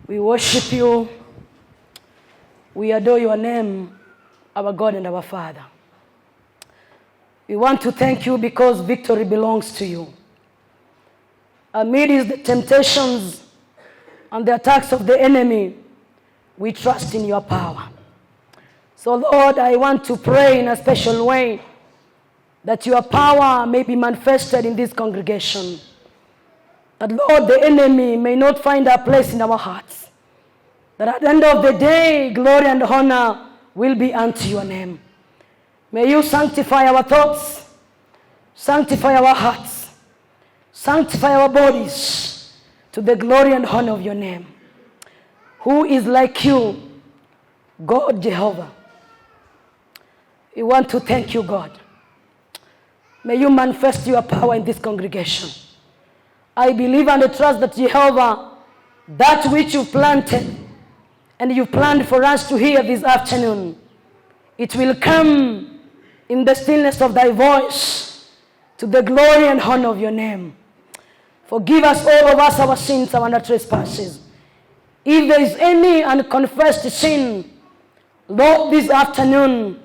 We worship you. We adore your name, our God and our Father. We want to thank you because victory belongs to you. Amidst the temptations and the attacks of the enemy, we trust in your power. So, Lord, I want to pray in a special way that your power may be manifested in this congregation. That, Lord, the enemy may not find a place in our hearts. That at the end of the day, glory and honor will be unto your name. May you sanctify our thoughts, sanctify our hearts, sanctify our bodies to the glory and honor of your name. Who is like you, God Jehovah? We want to thank you, God. May you manifest your power in this congregation. I believe and trust that Jehovah, that which you planted and you planned for us to hear this afternoon, it will come in the stillness of thy voice to the glory and honor of your name. Forgive us, all of us, our sins, our trespasses. If there is any unconfessed sin, Lord, this afternoon,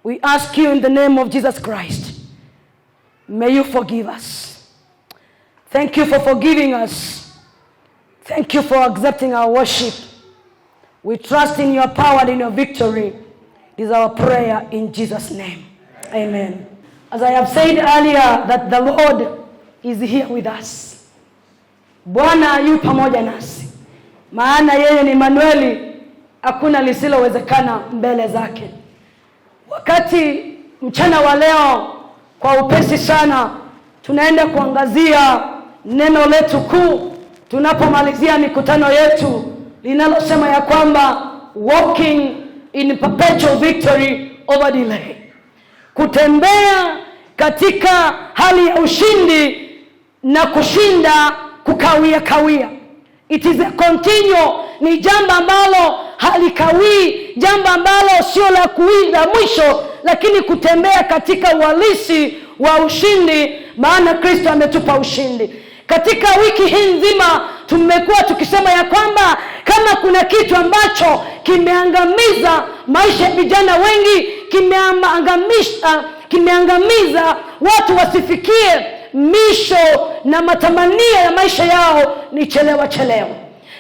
we ask you in the name of Jesus Christ, may you forgive us. Thank you for forgiving us. Thank you for accepting our worship. We trust in your power and in your victory. It is our prayer in Jesus' name. Amen. As I have said earlier, that the Lord is here with us. Bwana yu pamoja nasi, maana yeye ni Emanueli, hakuna lisilowezekana mbele zake. Wakati mchana wa leo, kwa upesi sana, tunaenda kuangazia neno letu kuu tunapomalizia mikutano yetu linalosema ya kwamba walking in perpetual victory over delay, kutembea katika hali ya ushindi na kushinda kukawia kawia. It is a continual, ni jambo ambalo halikawii, jambo ambalo sio la kuwia mwisho, lakini kutembea katika uhalisi wa ushindi, maana Kristo ametupa ushindi. Katika wiki hii nzima tumekuwa tukisema ya kwamba kama kuna kitu ambacho kimeangamiza maisha ya vijana wengi, kimeangamiza watu wasifikie misho na matamanio ya maisha yao ni chelewa chelewa.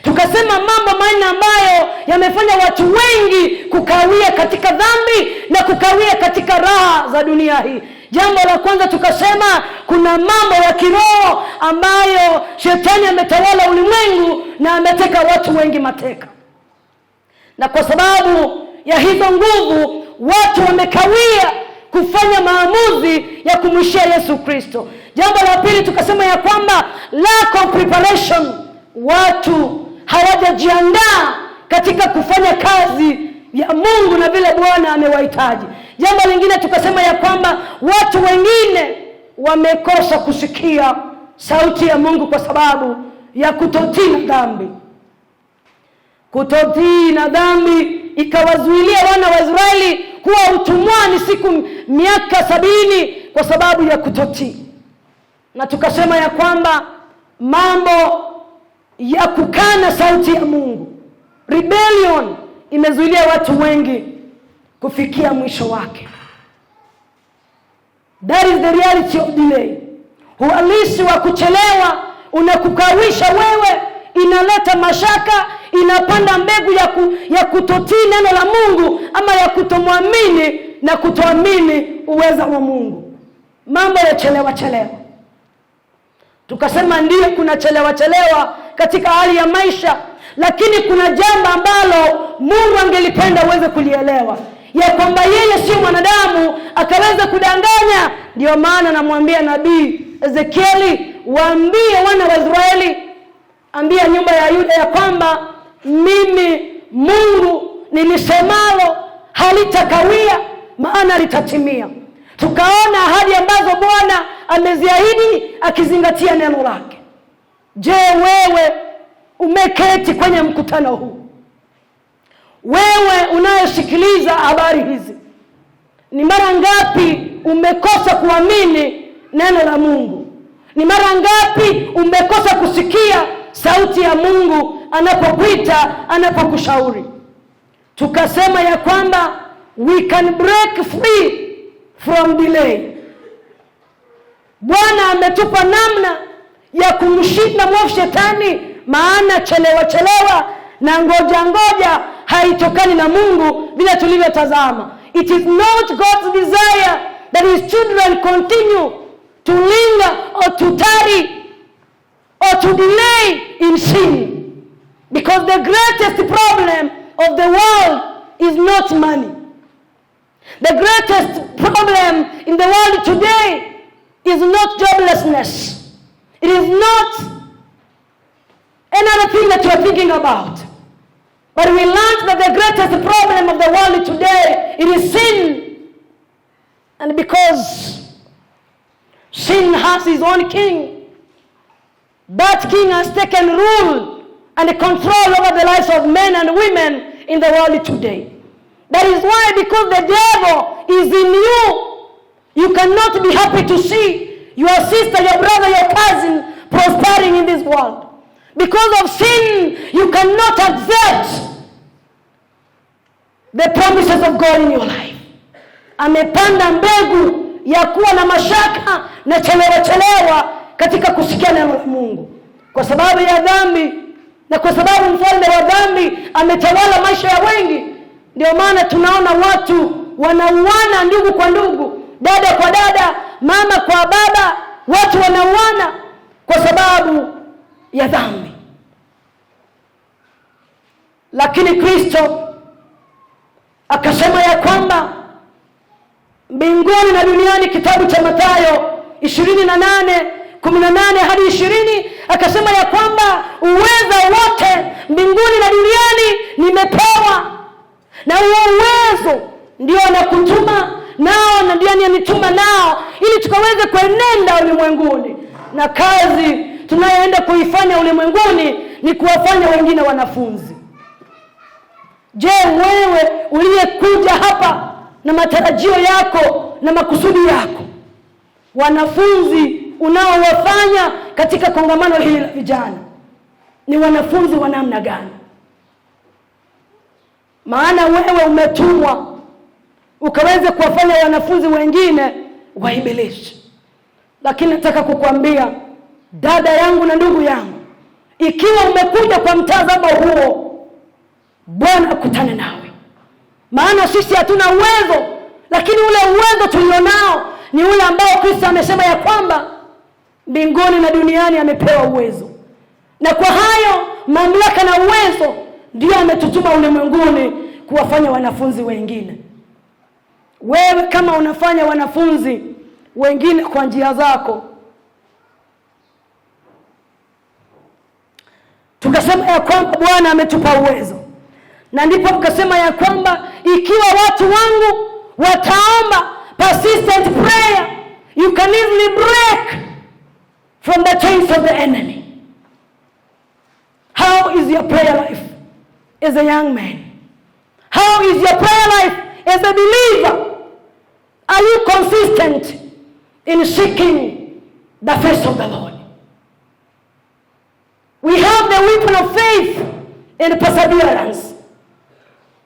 Tukasema mambo manne ambayo yamefanya watu wengi kukawia katika dhambi na kukawia katika raha za dunia hii. Jambo la kwanza tukasema kuna mambo ya kiroho ambayo shetani ametawala ulimwengu na ameteka watu wengi mateka, na kwa sababu ya hizo nguvu watu wamekawia kufanya maamuzi ya kumwishia Yesu Kristo. Jambo la pili tukasema ya kwamba lack of preparation, watu hawajajiandaa katika kufanya kazi ya Mungu na vile Bwana amewahitaji. Jambo lingine tukasema ya kwamba watu wengine wamekosa kusikia sauti ya Mungu kwa sababu ya kutotii na dhambi. Kutotii na dhambi ikawazuilia wana wa Israeli kuwa utumwani siku miaka 70 kwa sababu ya kutotii. Na tukasema ya kwamba mambo ya kukana sauti ya Mungu, rebellion, imezuilia watu wengi kufikia mwisho wake. That is the reality of delay. Uhalisi wa kuchelewa unakukawisha wewe, inaleta mashaka, inapanda mbegu ya kutotii neno la Mungu ama ya kutomwamini na kutoamini uweza wa Mungu. Mambo ya chelewa chelewa. Tukasema ndiyo, kuna chelewa chelewa katika hali ya maisha, lakini kuna jambo ambalo Mungu angelipenda uweze kulielewa, ya kwamba yeye sio mwanadamu akaweza kudanganya. Ndiyo maana namwambia nabii Ezekieli, waambie wana wa Israeli, ambia nyumba ya Yuda ya kwamba mimi Mungu nilisemalo halitakawia, maana litatimia. Tukaona ahadi ambazo Bwana ameziahidi akizingatia neno lake. Je, wewe umeketi kwenye mkutano huu, wewe unayesikiliza habari hizi, ni mara ngapi umekosa kuamini neno la Mungu? Ni mara ngapi umekosa kusikia sauti ya Mungu anapokuita, anapokushauri. Tukasema ya kwamba we can break free from delay. Bwana ametupa namna ya kumshinda mwovu shetani, maana chelewa chelewa na ngoja ngoja haitokani na Mungu vile tulivyotazama. It is not God's desire that his children continue to linger or to tarry or to delay in sin. Because the greatest problem of the world is not money. The greatest problem in the world today is not joblessness. It is not another thing that you are thinking about. But we learned that the greatest problem of the world today, it is sin. And because sin has his own king, that king has taken rule and control over the lives of men and women in the world today. That is why, because the devil is in you, you cannot be happy to see your sister, your brother, your cousin prospering in this world. Because of sin, you cannot accept the promises of God in your life. Amepanda mbegu ya kuwa na mashaka na chelewa chelewa katika kusikia neno la Mungu, kwa sababu ya dhambi na kwa sababu mfalme wa dhambi ametawala maisha ya wengi. Ndio maana tunaona watu wanauana ndugu kwa ndugu, dada kwa dada, mama kwa baba, watu wanauana kwa sababu ya dhambi. Lakini Kristo akasema ya kwamba mbinguni na duniani, kitabu cha Mathayo 28:18 hadi 20, akasema ya kwamba uweza wote mbinguni na duniani nimepewa, na huo uwezo ndio anakutuma nao na ndio ananituma nao, ili tukaweze kuenenda ulimwenguni, na kazi tunayoenda kuifanya ulimwenguni ni kuwafanya wengine wanafunzi. Je, wewe uliyekuja hapa na matarajio yako na makusudi yako, wanafunzi unaowafanya katika kongamano hili la vijana ni wanafunzi wa namna gani? Maana wewe umetumwa ukaweze kuwafanya wanafunzi wengine wa Ibilisi. Lakini nataka kukwambia dada yangu na ndugu yangu, ikiwa umekuja kwa mtazamo huo, Bwana akutane nawe. Maana sisi hatuna uwezo, lakini ule uwezo tulionao ni ule ambao Kristo amesema ya kwamba mbinguni na duniani amepewa uwezo, na kwa hayo mamlaka na uwezo ndio ametutuma ulimwenguni kuwafanya wanafunzi wengine. Wewe kama unafanya wanafunzi wengine kwa njia zako, tukasema ya kwamba Bwana ametupa uwezo, na ndipo tukasema ya kwamba ikiwa watu wangu wataomba persistent prayer, you can easily break from the chains of the enemy. How is your prayer life as a young man? How is your prayer life as a believer? Are you consistent in seeking the face of the Lord? We have the weapon of faith and perseverance.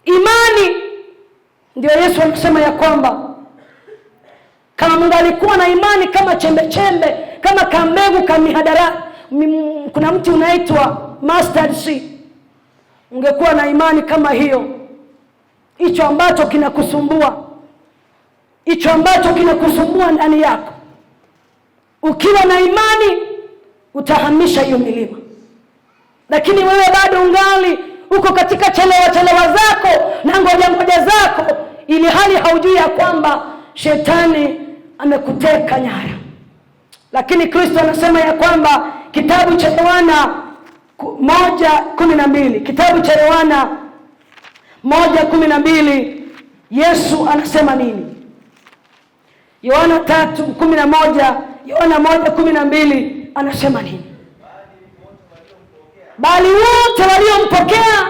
Imani ndio Yesu alisema ya kwamba kama Mungu alikuwa na imani kama chembe chembe, kama kambegu kamihadara, kuna mti unaitwa mustard seed, ungekuwa na imani kama hiyo, hicho ambacho kinakusumbua, hicho ambacho kinakusumbua ndani yako, ukiwa na imani utahamisha hiyo milima. Lakini wewe bado ungali uko katika chelewa chelewa zako na ngoja ngoja zako, ili hali haujui ya kwamba shetani amekuteka nyara. Lakini Kristo anasema ya kwamba kitabu cha Yohana 1:12, kitabu cha Yohana 1:12, Yesu anasema nini? Yohana 3:11, Yohana 1:12 anasema nini? Bali wote waliompokea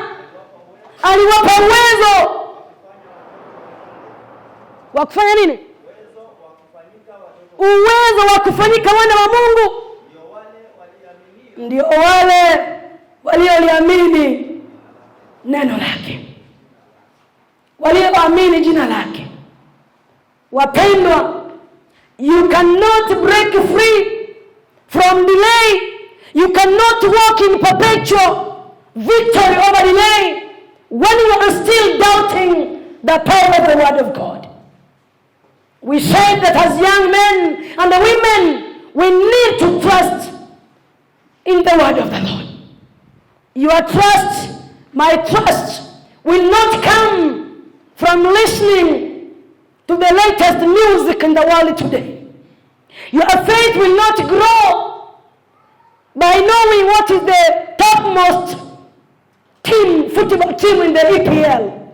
aliwapa uwezo wa kufanya nini? Uwezo wa kufanyika wana wa Mungu, ndio wale Walioliamini neno lake, walioamini jina lake. Wapendwa, you cannot break free from delay. You cannot walk in perpetual victory over delay when you are still doubting the power of the word of God. We said that as young men and women, we need to trust in the word of the Lord. Your trust, my trust, will not come from listening to the latest music in the world today. Your faith will not grow by knowing what is the topmost team, football team in the EPL.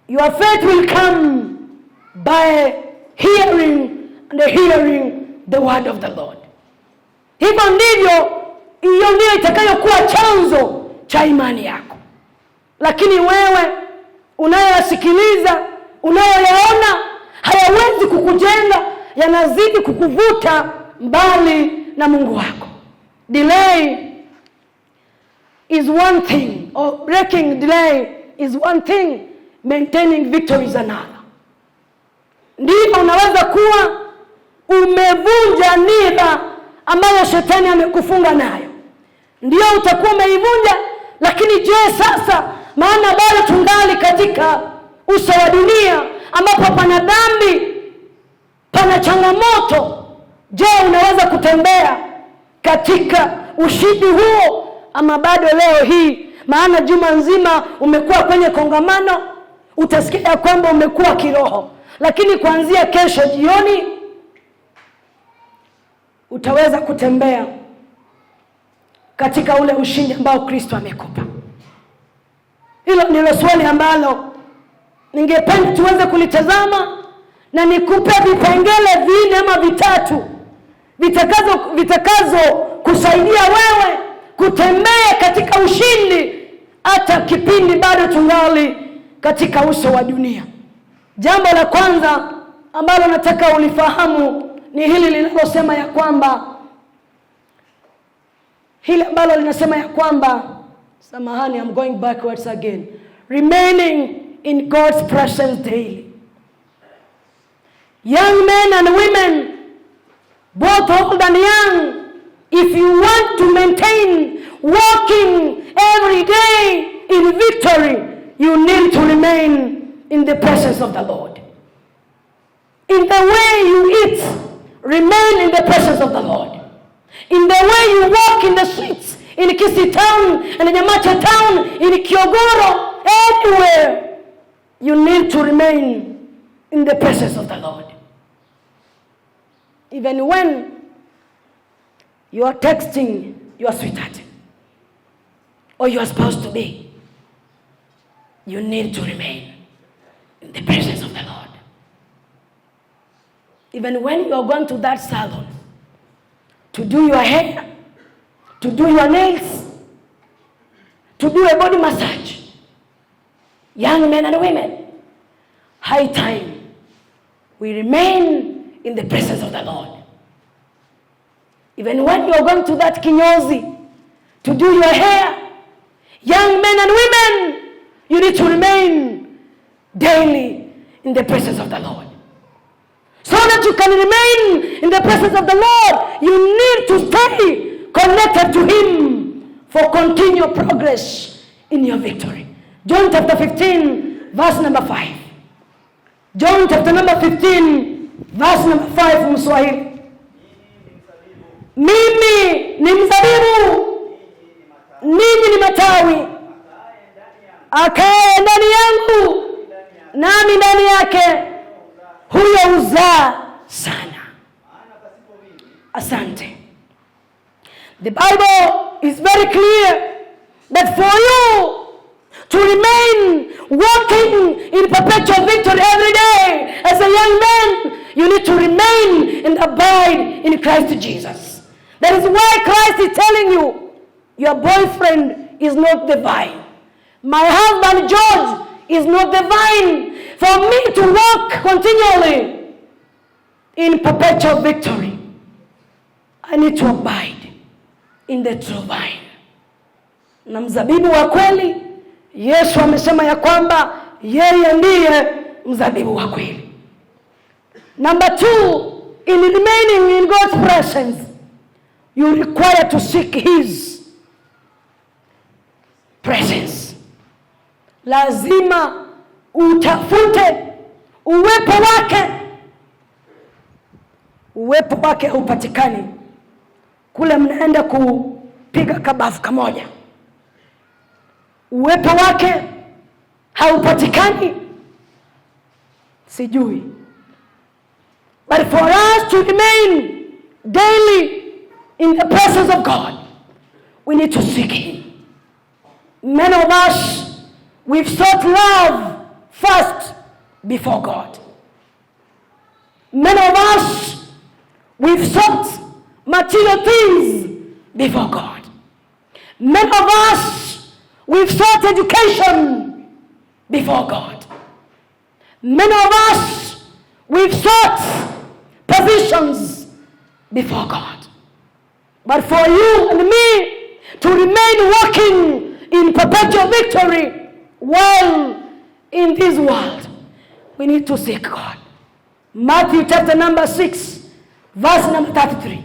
Your faith will come by hearing and hearing the word of the Lord. Hivyo ndivyo, hiyo ndiyo itakayokuwa chanzo cha imani yako. Lakini wewe unayoyasikiliza, unayoyaona hayawezi kukujenga, yanazidi kukuvuta mbali na Mungu wako. Delay is one thing, or breaking delay is one thing, maintaining victory is another. Ndipo unaweza kuwa umevunja nira ambayo shetani amekufunga nayo, ndio utakuwa umeivunja. Lakini je, sasa, maana bado tungali katika uso wa dunia ambapo pana dhambi, pana changamoto. Je, unaweza kutembea katika ushindi huo ama bado leo hii? Maana juma nzima umekuwa kwenye kongamano, utasikia ya kwamba umekuwa kiroho, lakini kuanzia kesho jioni utaweza kutembea katika ule ushindi ambao Kristo amekupa? Hilo ndilo swali ambalo ningependa tuweze kulitazama na nikupe vipengele vinne ama vitatu vitakazo kusaidia wewe kutembea katika ushindi hata kipindi bado tungali katika uso wa dunia. Jambo la kwanza ambalo nataka ulifahamu ni hili linalosema ya kwamba, hili ambalo linasema ya kwamba, samahani, I'm going backwards again. Remaining in God's presence daily. Young men and women, both old and young, if you want to maintain walking every day in victory, you need to remain in the presence of the Lord. In the way you eat, remain in the presence of the Lord. In the way you walk in the streets, in Kisii town, in Nyamache town, in Kiogoro, anywhere, you need to remain in the presence of the Lord. Even when you are texting your sweetheart or you are supposed to be, you need to remain in the presence of the Lord. Even when you are going to that salon to do your hair, to do your nails, to do a body massage, young men and women, high time we remain in the presence of the Lord. Even when you are going to that kinyozi to do your hair, young men and women, you need to remain daily in the presence of the Lord. So that you can remain in the presence of the Lord, you need to stay connected to Him for continual progress in your victory. John chapter 15, verse number 5. John chapter number 15, verse number 5, Mswahili. Mimi ni mzabibu, ninyi ni matawi. Akae ndani yangu nami ndani yake, huyo huzaa sana. Asante. The Bible is very clear that for you to remain walking in perpetual victory every day as a young man, you need to remain and abide in Christ Jesus. That is why Christ is telling you, your boyfriend is not the vine. My husband George is not the vine. For me to walk continually in perpetual victory, I need to abide in the true vine. Na mzabibu wa kweli, Yesu amesema ya kwamba yeye ndiye mzabibu wa kweli. Number two, in remaining in God's presence, you require to seek His presence. Lazima utafute uwepo wake. Uwepo wake haupatikani kule mnaenda kupiga kabafu kamoja. Uwepo wake haupatikani, sijui. But for us to remain daily in the presence of God, we need to seek Him. Many of us, we've sought love first before God. Many of us, we've sought material things before God. Many of us, we've sought education before God. Many of us, we've sought positions before God. But for you and me to remain walking in perpetual victory while in this world, we need to seek God. Matthew chapter number 6, verse number 33.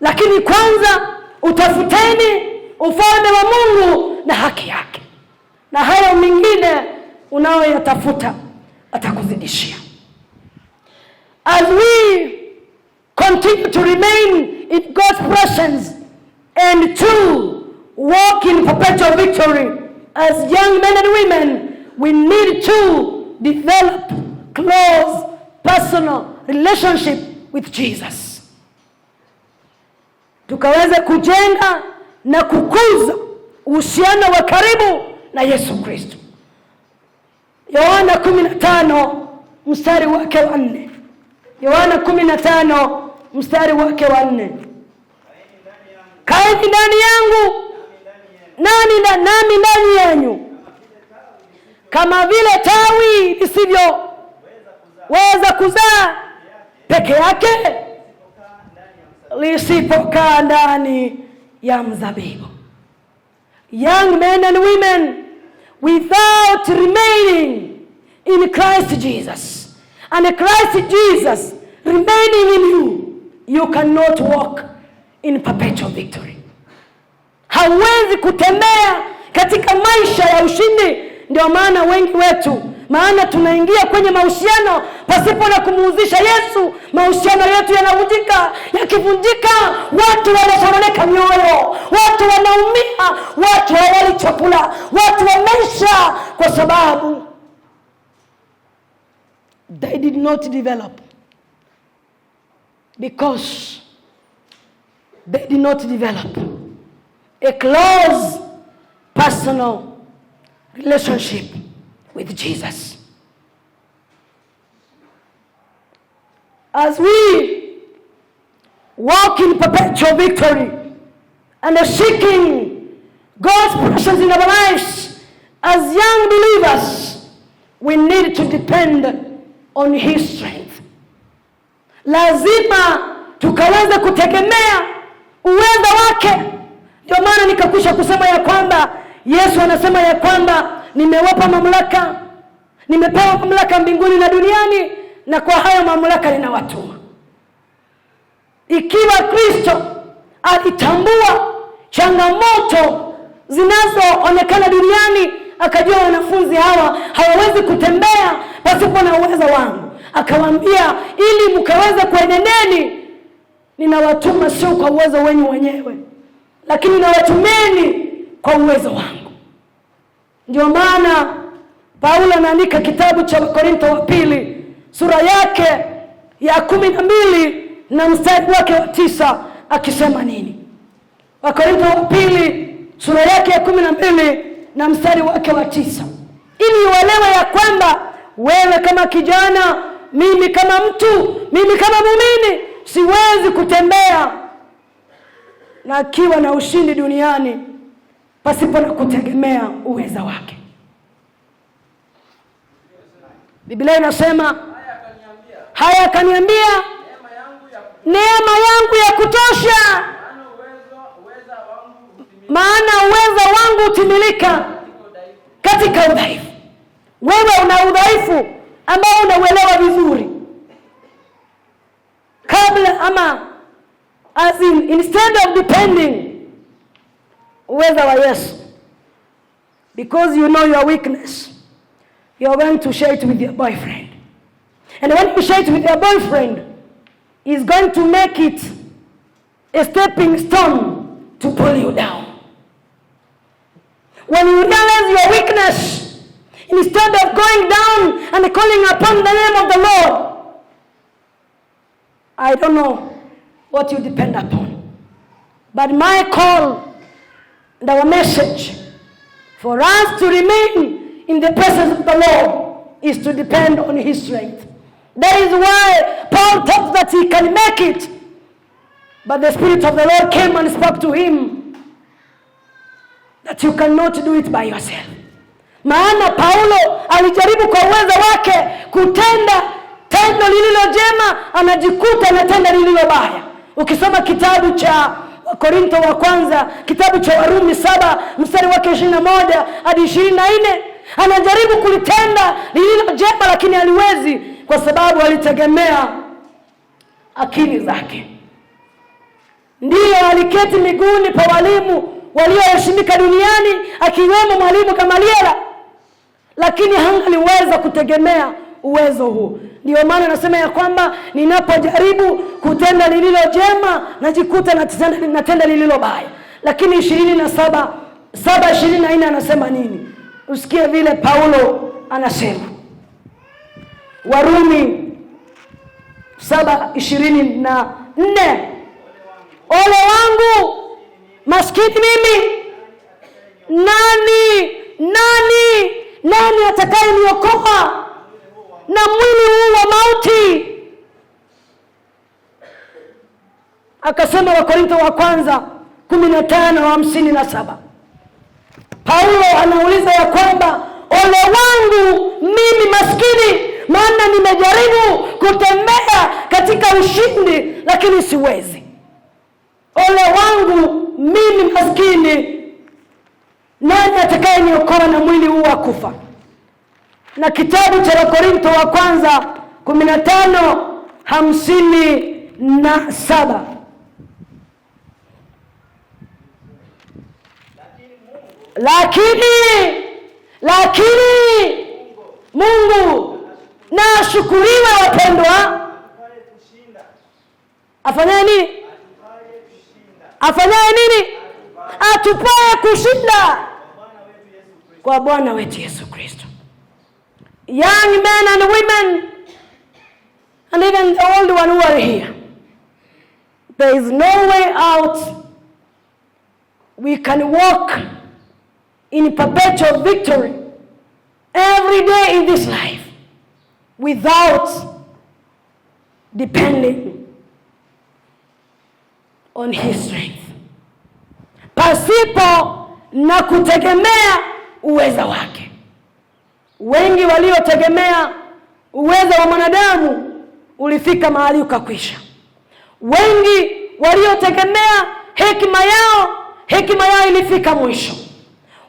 Lakini kwanza utafuteni ufalme wa Mungu na haki yake, na hayo mengine unayoyatafuta atakuzidishia. As we continue to remain in God's presence and to walk in perpetual victory as young men and women, we need to develop close personal relationship with Jesus. Tukaweze kujenga na kukuza uhusiano wa karibu na Yesu Kristo. Yohana 15 mstari wake wa 4. Yohana 15 mstari wake wa 4. Kaeni ndani yangu nami ndani yenu, kama vile tawi lisivyoweza kuzaa peke yake lisipokaa ndani ya mzabibu. Young men and women, without remaining in Christ Jesus and Christ Jesus remaining in you, you cannot walk in perpetual victory. Hauwezi kutembea katika maisha ya ushindi. Ndio maana wengi wetu, maana tunaingia kwenye mahusiano pasipo na kumuhusisha Yesu, mahusiano yetu yanavunjika. Yakivunjika, watu wanasononeka mioyo, watu wanaumia, watu hawali chakula, watu wameisha, kwa sababu they did not develop, because they did not develop a close personal relationship with Jesus. As we walk in perpetual victory and are seeking God's presence in our lives as young believers, we need to depend on His strength. Lazima tukaweze kutegemea uwezo wake. Ndio maana nikakwisha kusema ya kwamba Yesu anasema ya kwamba nimewapa mamlaka, nimepewa mamlaka mbinguni na duniani, na kwa hayo mamlaka ninawatuma. Ikiwa Kristo alitambua changamoto zinazoonekana duniani, akajua wanafunzi hawa hawawezi kutembea pasipo na uwezo wangu, akawaambia ili mkaweze kuenendeni, ninawatuma sio kwa uwezo wenu wenyewe, lakini nawatumeni kwa uwezo wangu. Ndio maana Paulo anaandika kitabu cha Wakorintho wa pili sura yake ya 12 na mstari wake wa 9 akisema nini? Wakorintho wa pili sura yake ya 12 na mstari wake wa 9, ili uelewe ya kwamba wewe kama kijana, mimi kama mtu, mimi kama muumini, siwezi kutembea na akiwa na ushindi duniani pasipo na kutegemea uweza wake. Biblia inasema haya akaniambia, neema yangu ya kutosha, maana uweza wangu hutimilika katika udhaifu. Wewe una udhaifu ambao unauelewa vizuri. Kabla ama as in, instead of depending uweza wa Yesu, because you know your weakness, you are going to share it with your boyfriend. And when you share it with your boyfriend, he's going to make it a stepping stone to pull you down. When you realize your weakness, instead of going down and calling upon the name of the Lord, I don't know what you depend upon. But my call and our message for us to remain in the presence of the Lord is to depend on His strength. That is why Paul thought that he can make it. But the Spirit of the Lord came and spoke to him that you cannot do it by yourself. Maana Paulo alijaribu kwa uwezo wake kutenda tendo lililo jema, anajikuta anatenda lililo baya. Ukisoma kitabu cha Wakorintho wa kwanza, kitabu cha Warumi 7 mstari wake 21 hadi 24, anajaribu kulitenda lililo jema, lakini haliwezi kwa sababu alitegemea akili zake. Ndiyo, aliketi miguuni pa walimu walioheshimika duniani, akiwemo mwalimu Gamaliela, lakini hangaliweza kutegemea uwezo huu. Ndio maana nasema ya kwamba ninapojaribu kutenda lililo jema najikuta natenda lililo baya. Lakini 27:7:24 anasema nini? Usikie vile Paulo anasema. Warumi 7:24, ole wangu maskini mimi, nani atakayeniokoa na mwili huu wa mauti? Akasema Wakorintho wa kwanza 15:57. Paulo anauliza ya kwamba ole wangu mimi maskini, maana nimejaribu kutembea katika ushindi lakini siwezi. Ole wangu mimi maskini, nani atakayeniokoa na mwili huu wa kufa? Na kitabu cha Wakorintho wa kwanza 15:57. Lakini Mungu na ashukuriwe, wapendwa. Afanyaye nini? Afanyaye nini? Atupaye kushinda kwa Bwana wetu Yesu Kristo. Young men and women, and even the old one who are here, there is no way out. We can walk in perpetual victory every day in this life without depending on His strength. Pasipo na kutegemea uweza wake. Wengi waliotegemea uwezo wa mwanadamu ulifika mahali ukakwisha. Wengi waliotegemea hekima yao, hekima yao ilifika mwisho.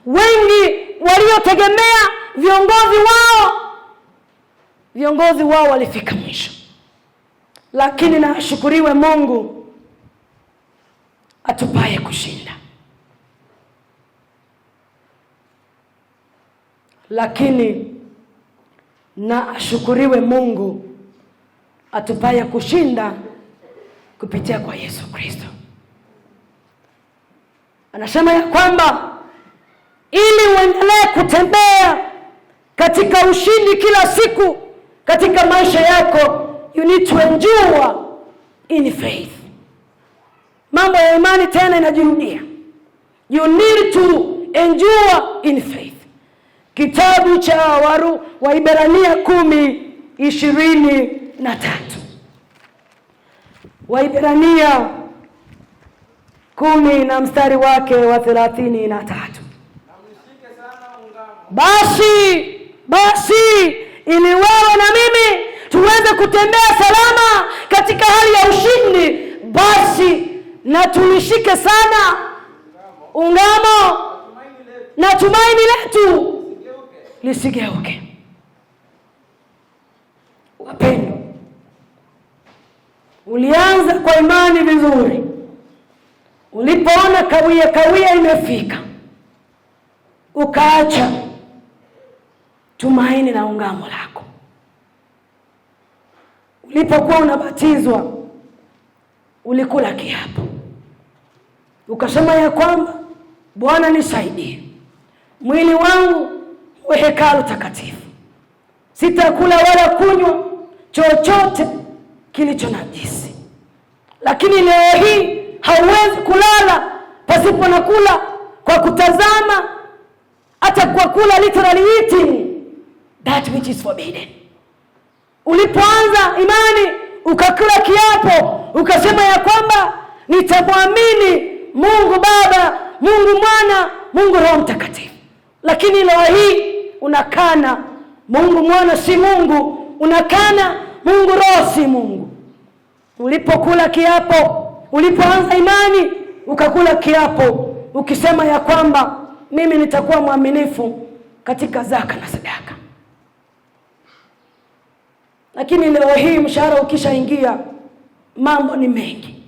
Wengi waliotegemea viongozi wao, viongozi wao walifika mwisho. Lakini na ashukuriwe Mungu atupaye kushinda. Lakini na ashukuriwe Mungu atupaye kushinda kupitia kwa Yesu Kristo. Anasema ya kwamba ili uendelee kutembea katika ushindi kila siku katika maisha yako, you need to endure in faith. Mambo ya imani tena inajirudia. You need to endure in faith. Kitabu cha Waibrania 10:23. Waibrania 10 na mstari wake wa 33. Basi ili wewe na mimi tuweze kutembea salama katika hali ya ushindi, basi na tulishike sana Ungamo na tumaini letu lisigeuke. Wapendwa, ulianza kwa imani vizuri, ulipoona kawia kawia imefika, ukaacha tumaini na ungamo lako. Ulipokuwa unabatizwa ulikula kiapo, ukasema ya kwamba Bwana nisaidie, mwili wangu uwe hekalu takatifu, sitakula wala kunywa chochote kilicho najisi. Lakini leo hii hauwezi kulala pasipo na kula kwa kutazama, hata kwa kula, literally eating that which is forbidden. Ulipoanza imani ukakula kiapo, ukasema ya kwamba nitamwamini Mungu Baba, Mungu Mwana, Mungu Roho Mtakatifu. Lakini leo hii unakana Mungu Mwana si Mungu, unakana Mungu Roho si Mungu. Ulipokula kiapo, ulipoanza imani ukakula kiapo ukisema ya kwamba mimi nitakuwa mwaminifu katika zaka na sadaka. Lakini leo hii mshahara ukishaingia, mambo ni mengi.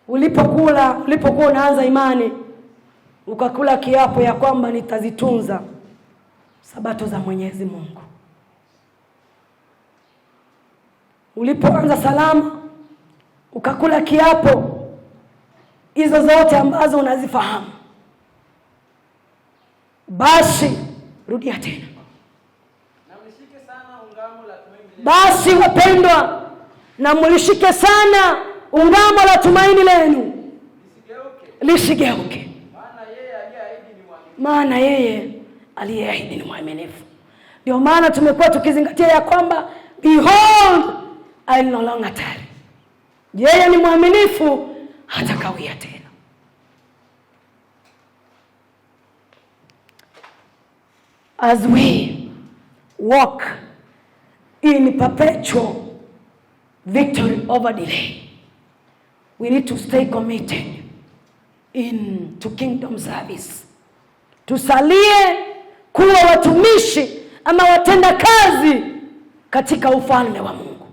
Ulipokuwa unaanza imani ukakula kiapo ya kwamba nitazitunza sabato za Mwenyezi Mungu. Ulipoanza salama ukakula kiapo hizo zote ambazo unazifahamu, basi rudia tena. Basi wapendwa, na mlishike sana ungamo la tumaini lenu lisigeuke, maana yeye aliyeahidi ni mwaminifu. Ndio maana tumekuwa tukizingatia ya kwamba behold, I no longer tarry, yeye ni mwaminifu hatakawia tena. As we walk in perpetual victory over delay, we need to stay committed to kingdom service. Tusalie kuwa watumishi ama watenda kazi katika ufalme wa Mungu.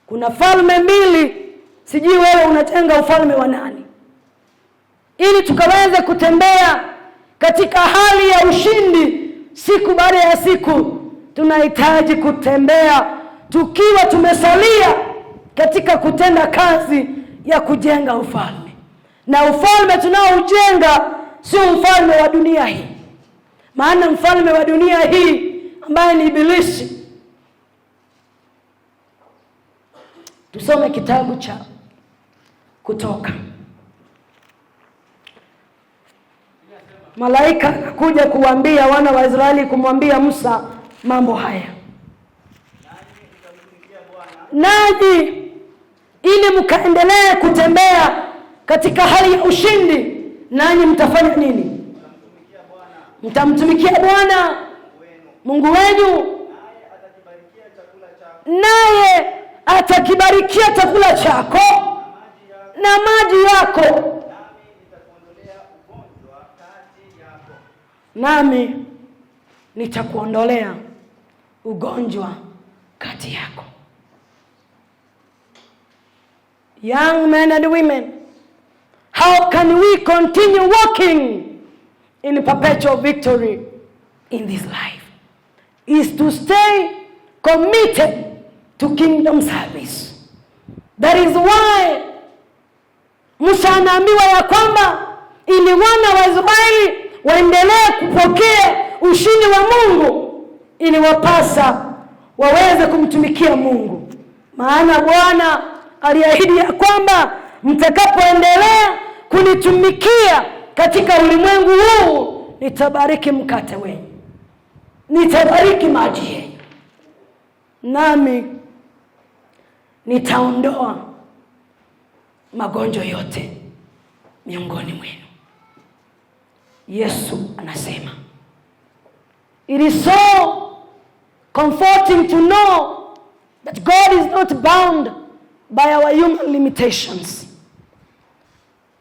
Kuna falme mbili, sijui wewe unajenga ufalme wa nani, ili tukaweze kutembea katika hali ya ushindi siku baada ya siku. Tunahitaji kutembea tukiwa tumesalia katika kutenda kazi ya kujenga ufalme. Na ufalme tunaoujenga sio ufalme wa dunia hii, maana mfalme wa dunia hii ambaye ni Ibilisi. Tusome kitabu cha Kutoka. Malaika anakuja kuambia wana wa Israeli, kumwambia Musa mambo haya: nanyi ili mkaendelee kutembea katika hali ya ushindi, nanyi mtafanya nini? Mtamtumikia Bwana Mungu wenu, naye atakibarikia chakula chako na maji yako, nami nitakuondolea ugonjwa kati yako. Young men and women, how can we continue walking in perpetual victory in this life? Is to stay committed to kingdom service. That is why Musa anaambiwa ya kwamba ili wana wa Israeli waendelee kupokea ushindi wa Mungu, iliwapasa waweze kumtumikia Mungu. Maana Bwana aliahidi ya kwamba mtakapoendelea kunitumikia katika ulimwengu huu, nitabariki mkate wenu, nitabariki maji yenu, nami nitaondoa magonjwa yote miongoni mwenu. Yesu anasema, it is so comforting to know that God is not bound by our human limitations.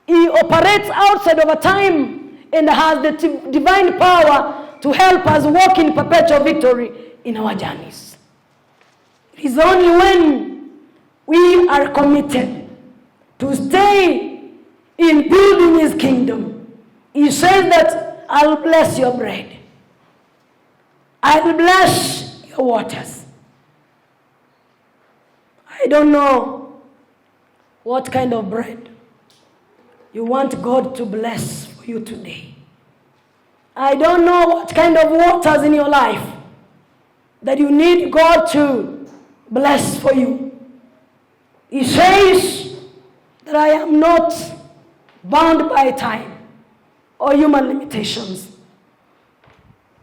He operates outside of a time and has the divine power to help us walk in perpetual victory in our journeys. It is only when we are committed to stay in building his kingdom. He says that I'll bless your bread. I'll bless your waters. I don't know what kind of bread you want God to bless for you today. I don't know what kind of waters in your life that you need God to bless for you. He says that I am not bound by time or human limitations.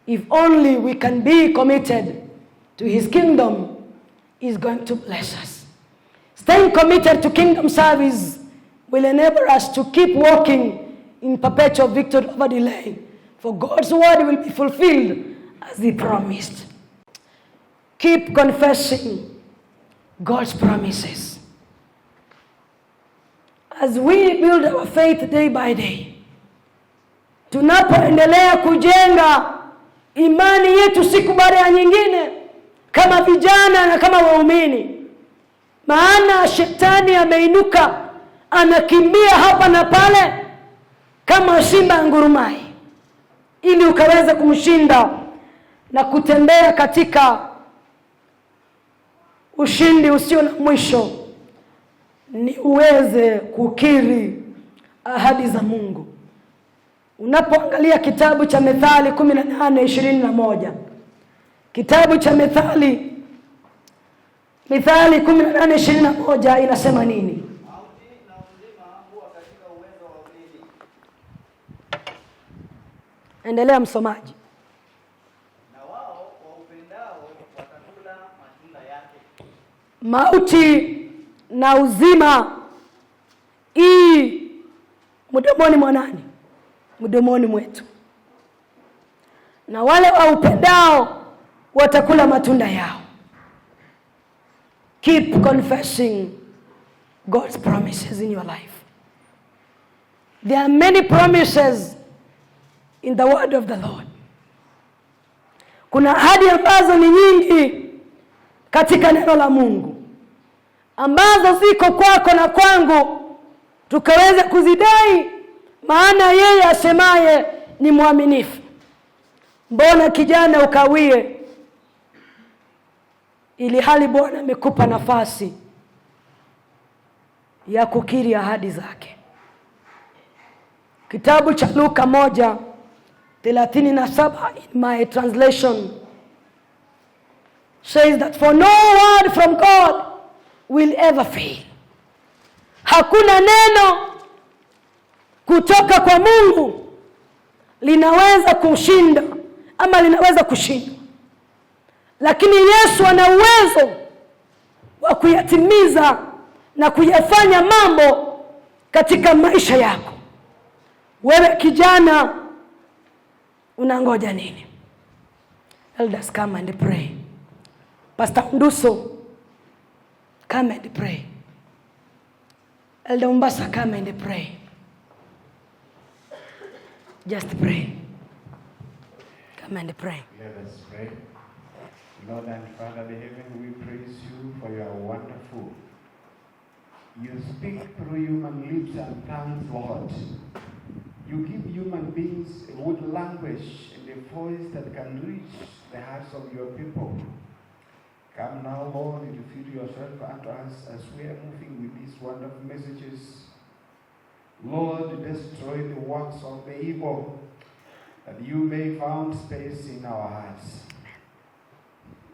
If only we can be committed to his kingdom, he's going to bless us. Staying committed to kingdom service will enable us to keep walking in perpetual victory over delay. For God's word will be fulfilled as he promised. Keep confessing God's promises. As we build our faith day by day, tunapoendelea kujenga imani yetu siku baada ya nyingine, kama vijana na kama waumini, maana shetani ameinuka, anakimbia hapa na pale kama simba angurumaye, ili ukaweze kumshinda na kutembea katika ushindi usio na mwisho, ni uweze kukiri ahadi za Mungu. Unapoangalia kitabu cha Methali 18:21, kitabu cha Methali 18:21 inasema nini? Mauti na uzima huwa katika uwezo wa ulimi. Endelea, msomaji. Na wao waupendao watakula matunda yake. Mauti na uzima ii mdomoni mwa nani? Mdomoni mwetu, na wale waupendao watakula matunda yao. Keep confessing God's promises in your life. There are many promises in the word of the Lord. Kuna ahadi ambazo ni nyingi katika neno la Mungu ambazo ziko kwako na kwangu tukaweza kuzidai, maana yeye asemaye ni mwaminifu. Mbona, kijana, ukawie ili hali Bwana amekupa nafasi ya kukiri ahadi zake? Kitabu cha Luka 1:37 in my translation says that for no word from God will ever fail. Hakuna neno kutoka kwa Mungu linaweza kushinda ama linaweza kushindwa, lakini Yesu ana uwezo wa kuyatimiza na kuyafanya mambo katika maisha yako. Wewe kijana, unangoja nini? Elders, come and pray. Pastor Nduso, come and pray. Elder Umbasa, come and pray. Just pray. Come and pray. Let us pray. Lord and Father in heaven, we praise you for you are wonderful. You speak through human lips and tongues, Lord. You give human beings a good language and a voice that can reach the hearts of your people. Come now, Lord, and reveal yourself unto us as we are moving with these wonderful messages. Lord, destroy the works of the evil, that you may find space in our hearts.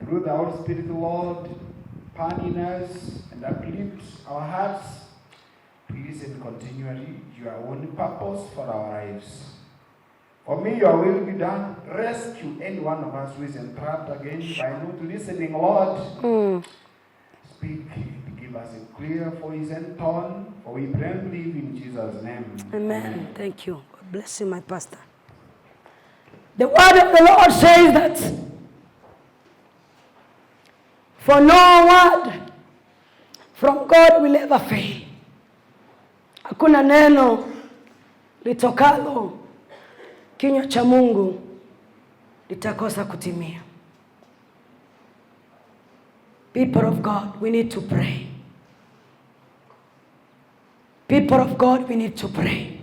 Through the Holy Spirit, Lord, burn in us and uplift our hearts to listen continually your own purpose for our lives. For may your will be done. Rescue any one of us who is entrapped again by not listening, Lord. Speak, give us a clear voice and tone, for we pray and believe in Jesus' name. Amen. Thank you. God bless you, my pastor. The word of the Lord says that for no word from God will ever fail. Hakuna neno litokalo kinywa cha Mungu litakosa kutimia. People of God, we need to pray. People of God, we need to pray.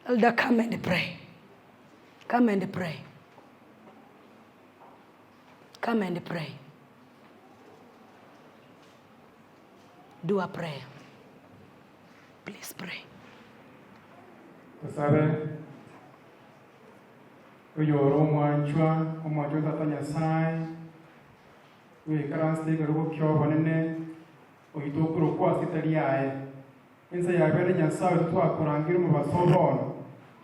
Elder, come and pray. Come and pray. Come and pray. Do a prayer. Please pray. Tusabe uyora omwanchwa omwanchwa tata Nyasaye wikaranse igoro gokio bonene oitokoro kwasita riaye ense yabere Nyasaye twakurangira omubaso bono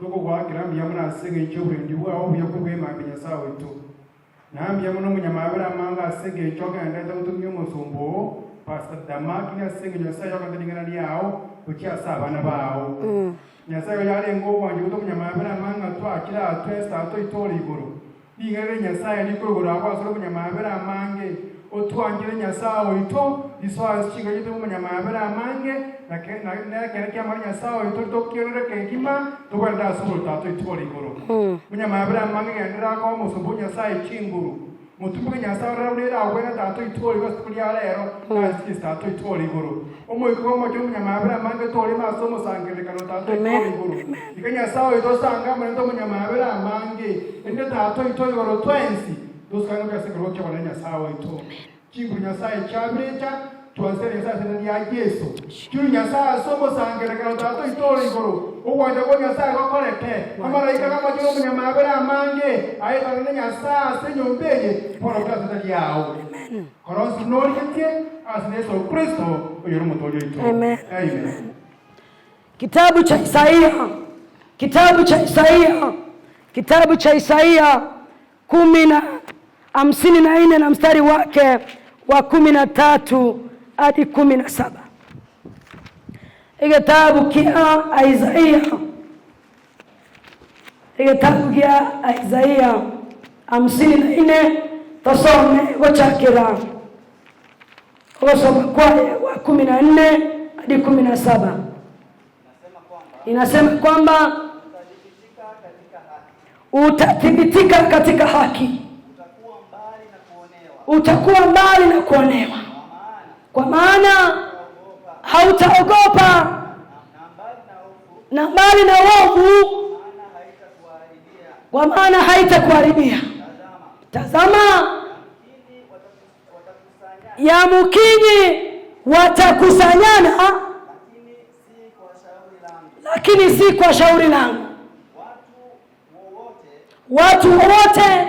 tokogwakira mbuya muno ase eng'encho oborendi bwao obuya kobwemambia Nyasaye oito na mbuya muno omunyamabere amanga ase eng'encho ogendete gotumia omosombo oo Pastor Damaki ase eng'encho Nyasaye ogende ring'ana riao gochia ase abana bao. Nyasaye yarenga obwanche gote omunyamabere amanga twakira atwesa atoitore igoro ring'ana Nyasaye rikorogoro abwo ase omunyamabere amange otwangire Nyasaye oito iso chinga gite omunyamabere amange na kere kiamara Nyasaye oito tokierere kengima togwenda ase oroto atoitore igoro munyamabere amange genderako omosombo Nyasaye chinguru mutumike Nyasaye orarurera agwena tato itore igoro kuria rero na tato itore igoro omoiko omocho omunyamabere amange tore maso omosangerekano tato itore igoro ika Nyasaye oito sanga manto omunyamabere amange ende tato itore igoro twensi tosikanga kasekero kyabona Nyasaye oito chinguru Nyasaye chabirecha twansere Nyasaye sene ya Yesu churu Nyasaye asomosangerekano tato itore igoro ogwanja kwa Nyasaye gokorete amaraika gamacho omunyamabere amange aetane Nyasaye ase enyomba eye poro kasete yao koronsi norigetie ase Yesu Kristo oyoro omotoria oito. Amen. Amen. Kitabu cha Isaia, kitabu cha Isaia, kitabu cha Isaia 54 na mstari wake wa 13 hadi 17. Kitabu kia Isaia, kitabu kia Isaia 54 tosome gochakira ogosoma kwa wa 14 hadi 17. Inasema kwamba utathibitika katika haki, utakuwa mbali na kuonewa, kwa maana hautaogopa na mbali na uovu, kwa maana haitakuharibia. Tazama, yamkini watakusanyana, lakini si kwa shauri langu. Watu wote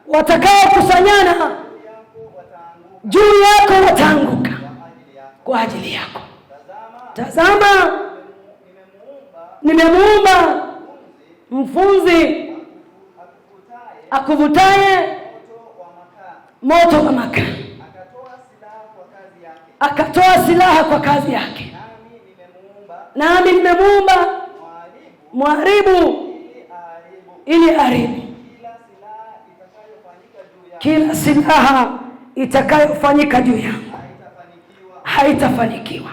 watakaokusanyana juu yako wataanguka kwa ajili yako. Tazama, nimemuumba mfunzi akuvutaye moto wa makaa, akatoa silaha kwa kazi yake. Nami nimemuumba mharibu ili aharibu kila silaha itakayofanyika juu yangu haitafanikiwa,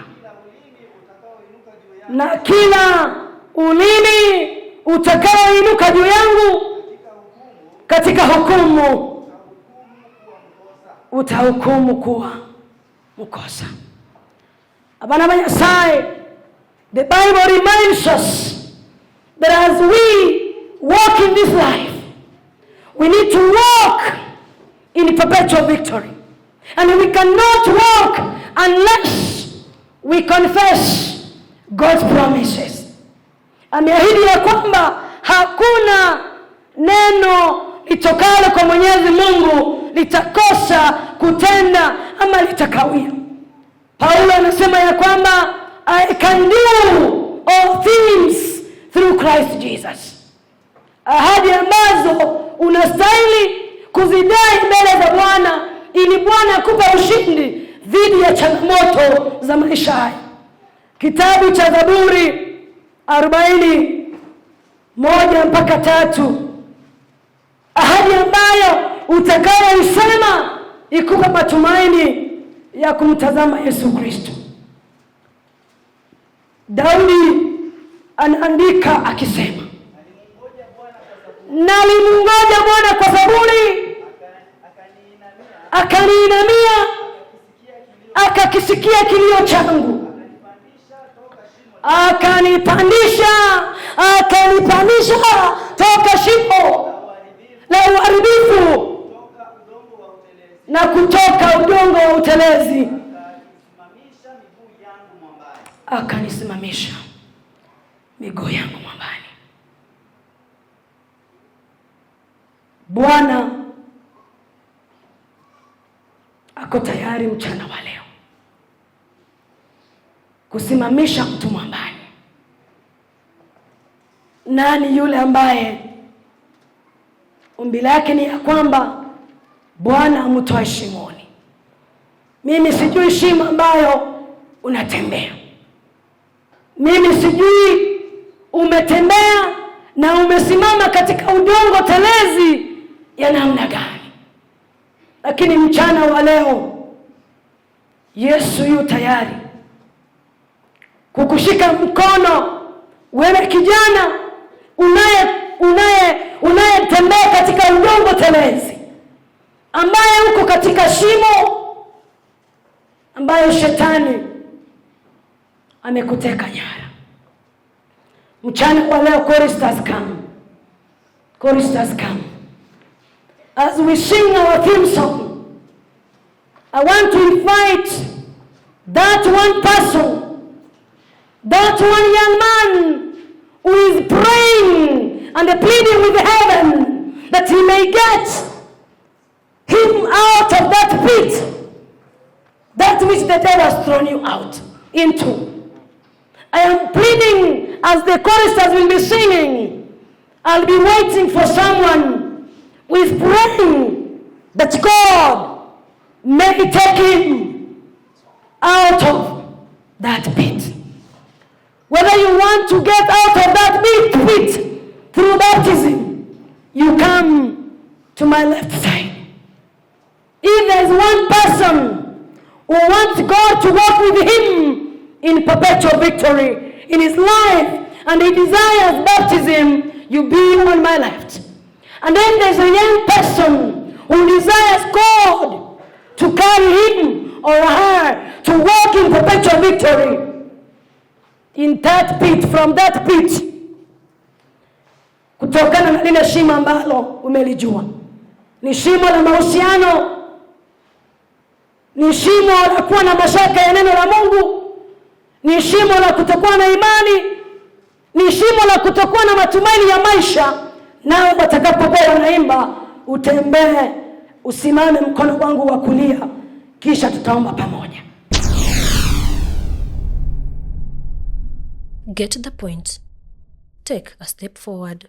na kila ulimi utakaoinuka juu yangu katika hukumu utahukumu kuwa mkosa. Abana ba Nyasaye, the Bible reminds us that as we walk in this life, we need to walk in perpetual victory. And we cannot walk unless we confess God's promises. Ameahidi ya kwamba hakuna neno litokalo kwa Mwenyezi Mungu litakosa kutenda ama litakawia. Paulo anasema ya kwamba I can do all things through Christ Jesus. Ahadi ambazo unastahili kuzidai mbele za Bwana ili Bwana akupe ushindi dhidi ya changamoto za maisha haya. Kitabu cha Zaburi 40:1-3, ahadi ambayo utakayoisema ikupe matumaini ya kumtazama Yesu Kristo. Daudi Anaandika akisema, nalimngoja Bwana kwa saburi, akaniinamia, akakisikia kilio changu, akanipandisha toka shimo la uharibifu na kutoka udongo wa utelezi, akanisimamisha miguu yangu mwambani. Bwana ako tayari mchana wa leo kusimamisha mtu mwambani. Nani yule ambaye ombi lake ni ya kwamba Bwana amtoe shimoni? Mimi sijui shimo ambayo unatembea. Mimi sijui umetembea na umesimama katika udongo telezi ya namna gani. Lakini mchana wa leo Yesu yu tayari kukushika mkono wewe kijana unayetembea katika udongo telezi, ambaye uko katika shimo ambayo shetani amekuteka nyara. Mchana wa leo, choristers come. Choristers come. As we sing our theme song, I want to invite that one person, that one young man who is praying and pleading with heaven that he may get him out of that pit, that which the devil has thrown you out into. I am pleading as the choristers will be singing. I'll be waiting for someone who is praying that God may take him out of that pit. Whether you want to get out of that pit through baptism, you come to my left side. If there is one person who wants God to walk with him in perpetual victory in his life, and he desires baptism, you be on my left. And then there's a young person who desires God to carry him or her to walk in perpetual victory. In that pit, from that pit, kutokana na lile shimo ambalo umelijua, ni shimo la mahusiano, ni shimo la kuwa na mashaka ya neno la Mungu, ni shimo la kutokuwa na imani, ni shimo la kutokuwa na matumaini ya maisha. Nao watakapokuwa wanaimba, utembee, usimame mkono wangu wa kulia, kisha tutaomba pamoja. Get the point. Take a step forward.